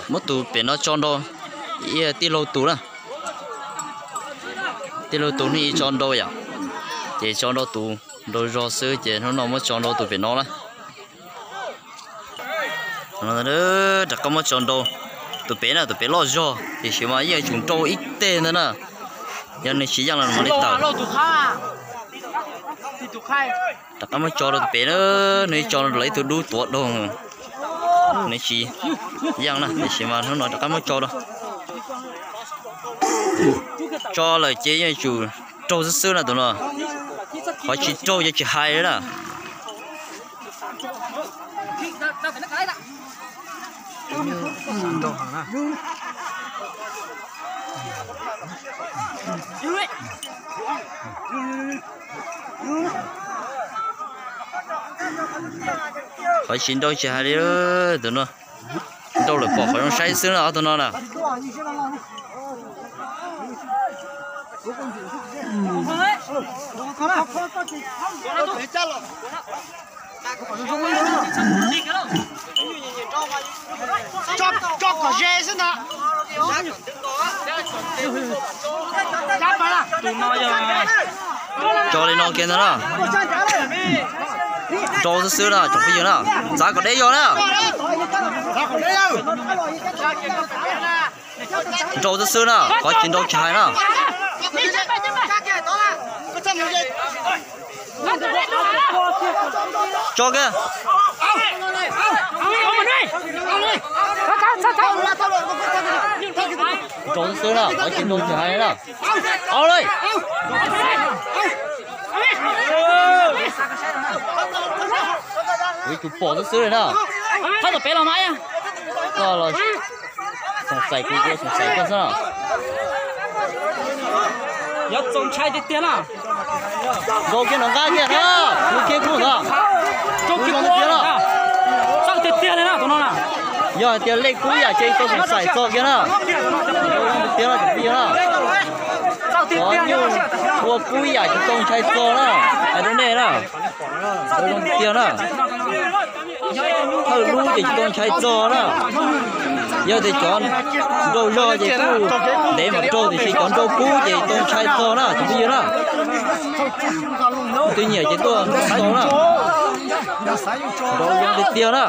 Muab tus pem no tso nrau, tij laug tus na, tij laug tus hnub i tso nrau yom, ces tso nrau tus nrau zog xwb ces hnub no muab tso nrau tus pem no na. Rov qab muab tso nrau tus pem na, tus pem loj zog tiam sis mas yeej yuav tsum nrau ib teg ntag na. Yog nws tsis yeej los mam li tawm. Rov qab muab tso rau tus pem na, nws tso lawv ib tug dub tuav doog, nws tsis yeej na, tiam sis mas hnub no rov qab muab tso rau. Tso lawm ces yeej yuav tsum raug xwb xwb na tus no, qhov tsis raug ces tsis hais li na. Qhov tsis nrau tsis hais li, tus no nrau lawm pom qhov zoo saib xwb na ob tug no na. Tso li no kiag ntag na. Nrau xwb xwb na tsoom phooj ywg na, txav kom deb yog na. Nrau xwb xwb na, qhov tsis nrau tsis hais na. Tso kiag. Nrau xwb xwb na, qhov tsis nrau tsis hais na. Au li. Ib tug pom xwb xwb li na. Koj los xoom xaim kuv, kuv xoom xaim koj xwb na. Yuav txaus ntshai tiag tiag na. Nkaus kiag nov nqab kiag na, kuv kiag kuj ntag. Kuv zoo tiag tiag na. Txawj tiag tiag li na tus no na. Yog hais tias lej kub yam ces tau xoom xaim txog kiag na. Tiag na, tiag na. Cov nyuj ua kub yam ces tau ntshai txog na. Hais rau nej na. Zoo tiag na. Thawj lub ces tsis tau ntshai txog na. Yog tias cov nrau zog ces kuj ntev mam raug, tiam sis cov nrau kub ces tau ntshai txog na, tsoom phooj ywg na. Twb nyiam ces tuaj tau na. Nrau zoo tiag tiag na.